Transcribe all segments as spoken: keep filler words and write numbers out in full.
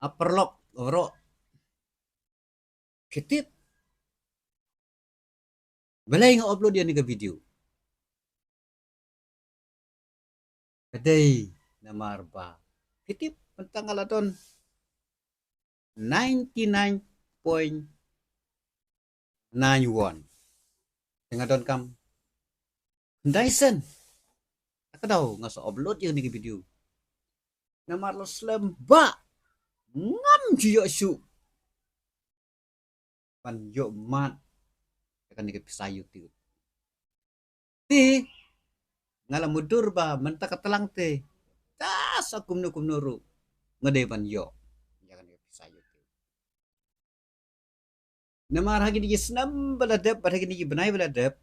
A paralok, oro. Phi tip. Balei nga upload ïa kane ka video? Ka dei namar ba phi tip mynta nga la don ninety nine point nine one. Te nga don kam khyndai sien. Ka daw nga sa upload ïa kane ka video. Namar la slem ba ngam ju ïoh shuh ban ïoh mad ïa kane ka pisa YouTube. Te nga la mutdur ba mynta ka tlang te, da sa kumno kumno ruh nga dei ban ïoh ïa kane ka pisa YouTube. Namar ha kine ki snem ba la dep bad ha kine ki bnai ba la dep,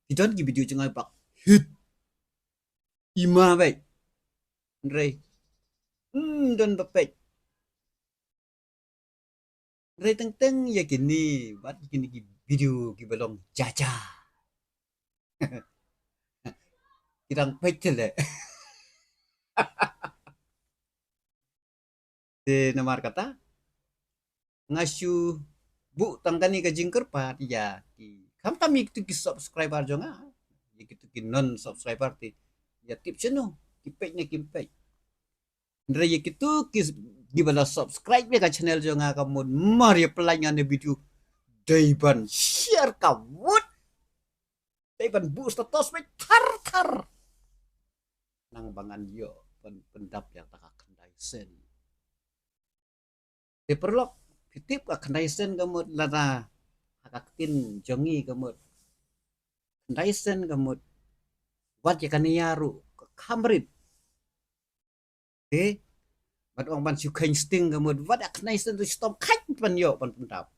ki don ki video jong nga ba hit. Ima beit. Hynrei ym don ba peit. Hynrei teng teng ïa kine, bad kine ki video kiba long jaja, ki dang peit te leh. Te namar kata nga shu buh tang kane ka jingkyrpad ïa ki, khamtam ïa kitu ki subscriber jong nga, ïa kitu ki non subscriber te, ïa tip shano ki peit ne kim peit. Hynrei ïa kitu ki, kiba la subscribe ïa ka channel jong nga, ka mut mar ïa pynlait nga ne video, dei ban share ka mut, dei ban buh status beit thar thar. Nang ba ngan ïoh ban pyndap ïa kata ka khyndai sien. Te paralok, phi tip ka khyndai sien ka mut, lada ha ka ktien jong ngi ka mut, khyndai sien ka mut, wat ïa kane ïa ruh ka kham rit. Te bad ong ban shu kheiñ sting ka mut, wat ïa khyndai sien ruh shitom khait ban ïoh ban pyndap.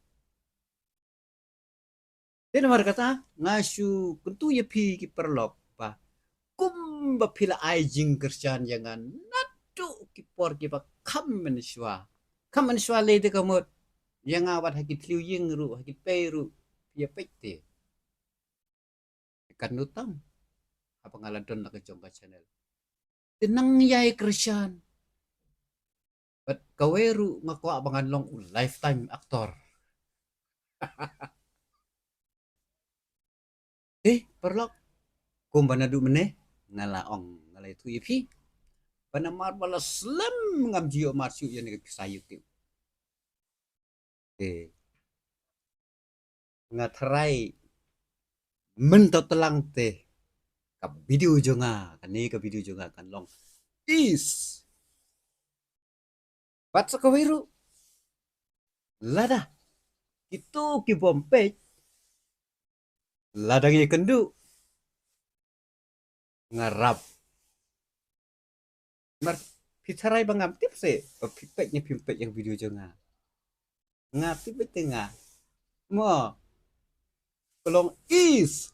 Te namar kata nga shu kyntu ïa phi ki paralok ba kumba phi la ai jingkyrshan ïa nga naduh ki por kiba kham mynshuwa, kham mynshuwa lei te ka mut, ïa nga wat ha ki thliew ïing ruh, ha ki pei ruh, phi ïa peit te. Katno tam haba nga la don la ka jong ka channel. Te nang ïai kyrshan. Bad kawei ruh nga kwah ba ngan long u lifetime actor. Te paralok, kumba naduh mynne nga la ong, nga la ïathuh ïa phi ba namar ba la slem ngam ju ïoh mad shuh ïa kane ka pisa YouTube. Te nga tharai mynta tlang te ka video jong nga, kane ka video jong nga kan long is. Bad sa kawei ruh, lada kito ki bym peit, lada ngi kynduh, nga rap. Mar phi tharai ba ngam tip se ba phi peit ne phim peit ïa ka video jong nga. Nga tip beit te nga. Mo, ka long is.